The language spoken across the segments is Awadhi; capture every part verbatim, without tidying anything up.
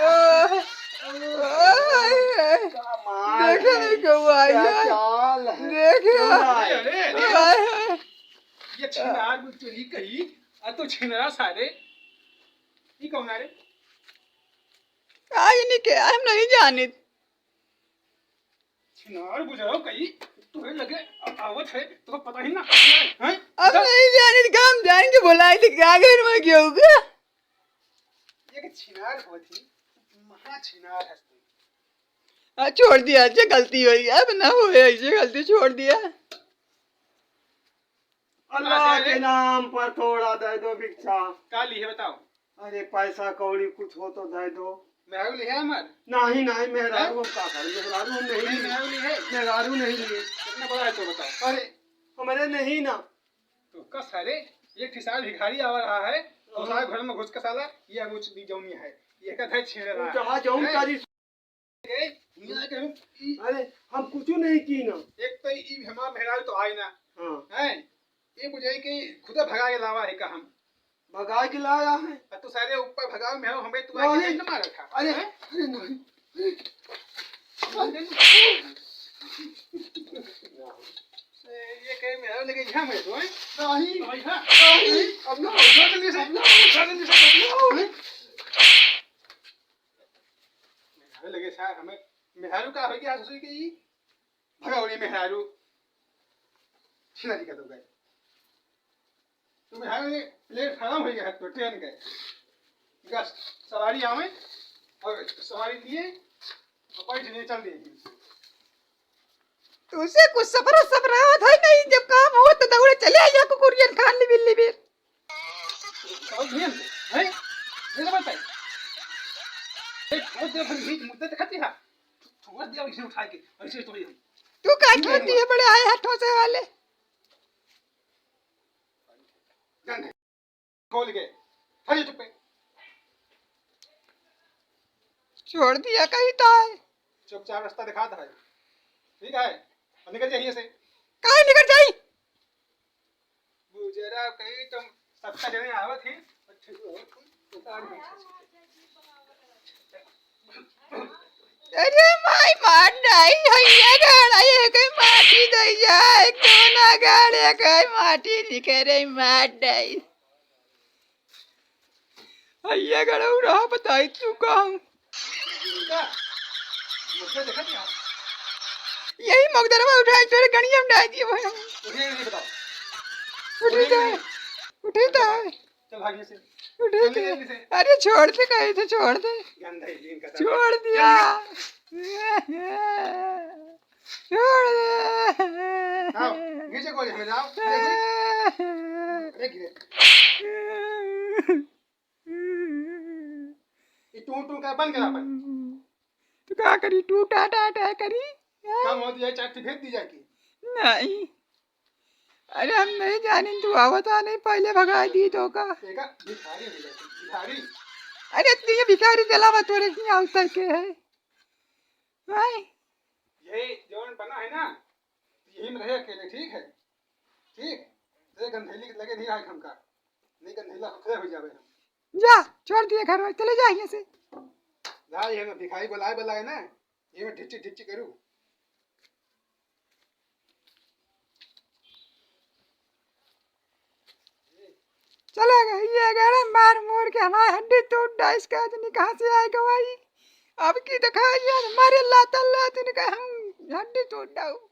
आह, आह, आह। क्या माल देखे है? नहीं क्यों आई क्या है? चाल है? देखे। क्यों आई? अरे, अरे। आह। ये छिनार बुद्धि कही, आ तो छिनरा सारे। ई कौन है रे? आज नहीं के, हम नहीं जानित। छिनार बुझाओ कही, तोरे लगे आ-, आवत है, तो पता ही ना, हैं? अब जा। नहीं जानित, काम जान के बुलाई थी, क्या घर में क्यों गया? एक छिनार होती, महा छिनार हस्ती। आ, छोड़ दिया, अच्छा गलती हो गई, अब ना होए ऐसे गलती, छोड़ दिया। अल्लाह के नाम पर थोड़ा दे दो भिक्षा। का ली है बताओ? अरे पैसा कौड़ी कुछ हो तो दे दो। मेहरारू लिहे हमार? नहीं, नहीं, मेहरारू हैं? हम का करें? मेहरारू हम नहीं नहीं, लिए। मेहरारू लिहे। मेहरारू नहीं लिए। कितना बड़ा है तो बताओ। अरे, हमरे नहीं ना। तो कस है रे, एक ठे साला भिखारी आवा रहा है, और हाँ। साला घर में घुस के साला, ये कुछ भी जौनी है, ये का धर छेड़ रहा है। जहाँ जौन हैं? करी। ए, हियाँ के हम, ई अरे, हम कुछ नहीं की ना। एक तो ई हमार मेहरारू तो आई ना। हाँ। हैं? ये बुझाई कि खुदा भगा के लावा है का हम? भगा के लाया है। आ तू सारे ऊपर भगाओ में हो, हमें तू आके नहीं। नहीं मारा था। अरे, हैं? अरे नहीं। से ये कहे में हो, लेकिन यहाँ में तो, हैं? नहीं। तो यहाँ। नहीं। अब ना हो, जल्दी से, अब ना हो, जल्दी से, अब ना हो। हैं? मेहरारू लगे सार, हमें मेहरारू का हो गया, ससुर के ई भगौड़ी मेहरारू। छिनारी का तो गए। तो मेहरारू ने प्लेटफार्म हो गया है तो ट्रेन के। बस सवारी आवे और सवारी लिए और बैठ लिए, चल दिए। तुझसे कुछ सपरा सपरावत है नहीं, जब काम हो तो दौड़े चले आइया कुकुरियन खान लिबिल लिबिल। और ये है, ये तो बताइए। एक ठोस दे भर भीत मुद्दे दिखाती है। ठोस दिया इसे उठा के, ऐसे तो ये। तू का ये ठोस दिए बड़े आए हैं ठोसे वाले? गंदे। खोल के। खड़ी चुप्पे। छोड़ दिया कहीं तो है। चुपचाप रास्ता दिखाता है। ठीक है? और निकल जाइए से। काहे निकल जाई? गुजरा कहीं तो सत्ता जने आवत ही। अरे माई मार डाई, हैया गाड़ा, ये कहीं माटी दैया, एक दोना गाड़े कहीं माटी निकरे, मार डाई। हैया गाड़ा उड़ा बताई तू कहूँ। यही मगदरवा उठाए, तोरे गणिया में डाल दिए भाई। उठे, उठे, बताओ। उठे उठे, तो, उठे। उठे तो। चल, भाग यहाँ से। उठे चल, तो। जल्दी से। अरे, छोड़ दे, कहे थे, छोड़ दे। गंदा ही दिन का छोड़ दिया। चल, छोड़ दे। आओ, नीचे को हमें जाओ। अरे, गिरे। ये टू टू का बंद करा अपन। तो का करी, टू टा टा टा करी? हाँ? कम हो तो ये चार भेज दी जाके। नहीं, अरे हम नहीं जानी, तू आवता नहीं, पहले भगा दी तो का। देखा, भिखारी हो जाती, भिखारी। अरे तू ये भिखारी के अलावा तोरे की आवता के है? भाई। ये जौन बना है ना, यही में रहे अकेले, ठीक है? ठीक? ते गंधेली के लगे नहीं आए हमका। नहीं गंधेला खतरे हो जावे हम। जा, छोड़ दिए घर में, चले जा यहाँ से। जा, ये में भिखारी बुलाए, बुलाए ना, ये में ढिच्ची, ढिच्ची करू। चला गई ये गाड़ा मार मोड़ के हमारे हड्डी टूट डाइस का, इतनी कहाँ से आए गवाई? अब की तो खाई है, मारे लाता लात इनका हम हड्डी टूट डाऊ।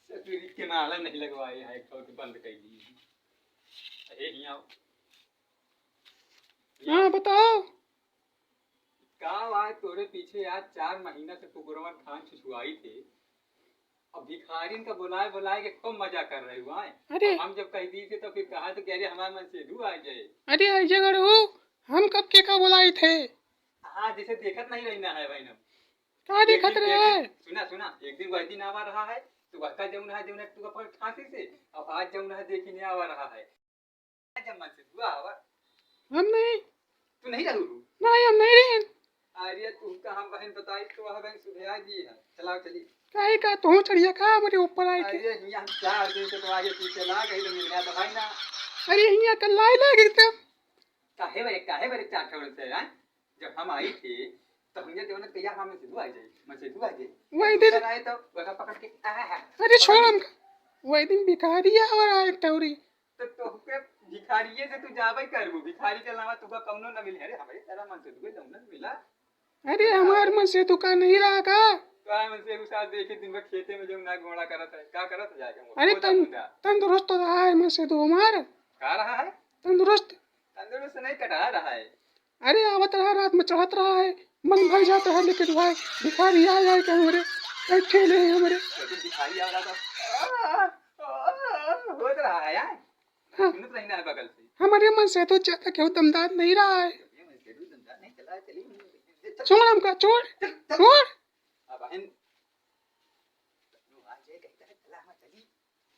ससुरी के नाला नहीं लगवाए हैं, एक ठो के बंद कर दी। अरे हियाँ आओ। हाँ, बताओ। का बात तोरे पीछे आज चार महीना से कुकुरवन खान छुछुआई थे। अब भिखारिन का बुलाए बुलाए के खूब मजा कर रहे हुआ है। अरे। अब हम जब कह दी थे तो फिर कहा तो कह रहे हमारे मन से दू आ जाए। अरे ऐसे करो, हम कब के का बुलाई थे? हाँ, जैसे देखत नहीं रहना है भाई ना। का एक देखत दिन, रहे एक है? दिन, सुना, सुना, एक दिन वह दिन आवा रहा है, तो वह का जौन है, जौन है, तू अपन फांसी से, अब आज जौन है, देखी नहीं आवा रहा है। जब मन से दुआ आवा। हम नहीं। तू नहीं रहू? नहीं, हम नहीं रहे। अरे, तू का हम बहन बताई, तो वह बहन सुधिया दी है। चलाओ, चली। काहे का तू चढ़िया का हमरे ऊपर आए के? अरे, हियाँ हम चार दिन से तो आगे पीछे लाग रही, तो मिल गया तो भाई ना। अरे, हियाँ कल लाई लाग रही तब। काहे बरे, काहे बरे चार ठो से, हैं? जब हम आई थे, तो हमने जवन कहिया हम से दुआ जाए, मन से दुआ जाए। वही तो दिन दूसरा आए तो वह पकड़ के, आ, आ, आ, अरे पकड़ छोड़ के। हम, वही दिन भिखारी है और आए टौरी। तो तोहके भिखारिये से तू जाबे करबू, भिखारी के अलावा तुका कौनो न मिले। अरे हमारे सारा मन से दुआ जौन न मिला। अरे हाँ। हमार मन से दुका नहीं रहा का? तो आए मन से उसा देखे दिन भर खेते में जौन ना गोड़ा करत है, का करत है जाके? अरे वो तन-, जामुंडा। तंदुरुस्त तो रहा है मन से दो हमार। का रहा है? तंदुरुस्त। तंदुरुस्त नहीं कहाँ रहा है? अरे, आवत रहा, रात में चढ़त रहा है, मन भर जाता है, लेकिन भाई, भिखारी आए आए के हमरे, बैठे ले हमरे। लेकिन भिखारी आ रहा था, आ, आ, होत रहा है यार। हाँ। सुनत रही ना है बगल से। हमारे मन से तो ज्यादा केहू दमदार नहीं रहा है। ये मन से भी दमदार नहीं चला है, चलिए। छोड़ हमका, छोड़, चल, चल। छोड़। अब बहन, आ जाए कहीं तरह, चला, हम चली।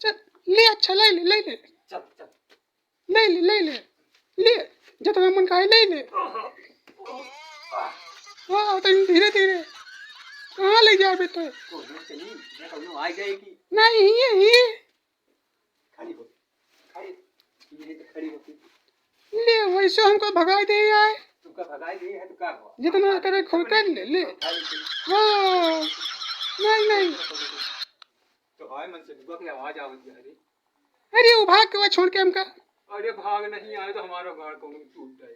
चल, ले, अच्छा, ले ले, ले ले। चल, चल। ले ले, ले ले। ले, जितना मन कहे, ले ले। वाह, तनी धीरे, धीरे। कहाँ ले जाबे तो? कोनो चली, मैं कहूँ आ जाएगी। नहीं, हिये, हिये। खड़ी हो, खड़ी, ये तो खड़ी होती। ले, वैसे हमको भगाई दे आए। तुमका भगाई दे है तो का हुआ? जितना करे खुद कर ले, ले। हाँ, नहीं, नहीं। तो हाय मन से दुआ की आवाज आवत है रे। अरे, वो भाग के वो छोड़ के हमका। अरे, भाग नहीं आए तो हमारा गाड़ कौन टूट जाए।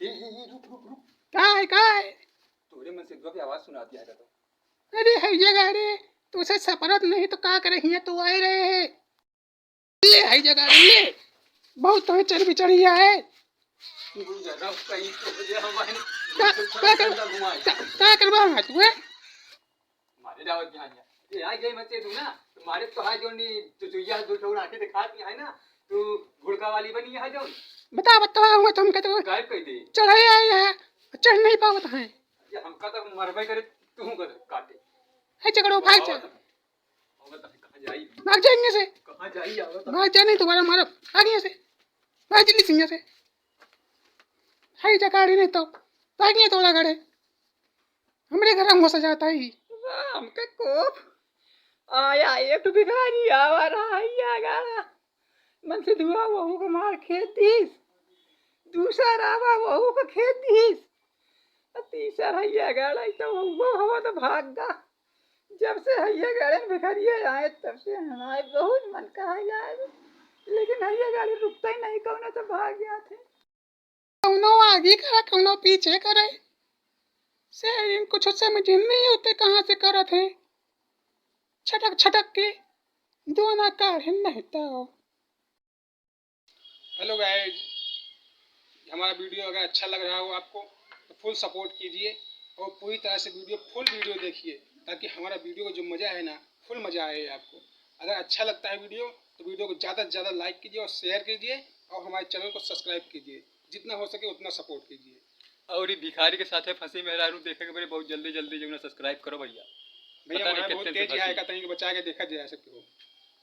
ए, ए, ए, रुक, रुक, रुक। का है, का है? तोरे मन से दुआ की आवाज सुनाती है तो। अरे, है जगह रे, तुझसे सपरत नहीं तो का करे, हियाँ तो आए रहे हैं। ले, है जगह रे, ले। बहुत तो चर्बी चढ़ी है। तू जरा कहीं तो हो जा हमारे। का, का कर-, घुमाए। का, का करबा हम तू, हैं? मारे जावत यहाँ, यहाँ। ये आ गई मत तू ना, तुम्हारे तो है जो नी, जो, जो यह दो ठो आंखें दिखाती है ना, तू घुड़का वाली बनी है जो। बता, बता, हुआ तो हम कहते हैं। गायब कर दे। चढ़ाई आई है, चढ़ नहीं पावत है। ये हमका तो मरबे करे, तू कर काटे। है झगड़ो, भाग जा। और बता, कहाँ जाई? भाग जा यहाँ से। कहाँ जाई, आवत? भाग जा, नहीं दोबारा मारो। भाग यहाँ से। भाग जल्दी से यहाँ से। है जगह नहीं तो। भाग यहाँ थोड़ा घरे। हमरे घर में घुस जाता ही। राम के कोप आया, एक भिखारी आवा रहा है, आगा। मन से दुआ वहू को मार खेद दीस, दूसर आवा वहू को खेद दीस, और तीसर हैया गाड़ा तो वहू हवा तो भाग गा। जब से हैया गाड़े में भिखारिया आए तब से हमारे बहुत मन कहा जाए, लेकिन हैया गाड़ी रुकता ही नहीं, कौनो तो भाग जाते। कौनो आगे करे, कौनो पीछे करे, से इन कुछ समझ नहीं होते कहाँ से करत है, छटक छटक के दोना काढ़े नहीं तो। हेलो गाइस, हमारा वीडियो अगर अच्छा लग रहा हो आपको तो फुल सपोर्ट कीजिए और पूरी तरह से वीडियो, फुल वीडियो देखिए, ताकि हमारा वीडियो का जो मज़ा है ना, फुल मज़ा आए आपको। अगर अच्छा लगता है वीडियो तो वीडियो को ज़्यादा से ज़्यादा लाइक कीजिए और शेयर कीजिए और हमारे चैनल को सब्सक्राइब कीजिए, जितना हो सके उतना सपोर्ट कीजिए। और ये भिखारी के साथे फंसी मेहरारू देखे के बड़े बहुत जल्दी जल्दी जो ना सब्सक्राइब करो भैया। भैया, पता नहीं हमारे बहुत कितने तेज फंसी। आएगा, तनिक बचा के देखा जाए सबके हो।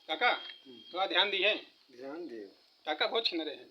काका, हम्म। थोड़ा ध्यान दिए। ध्यान दिए। काका बहुत छिनरे हैं।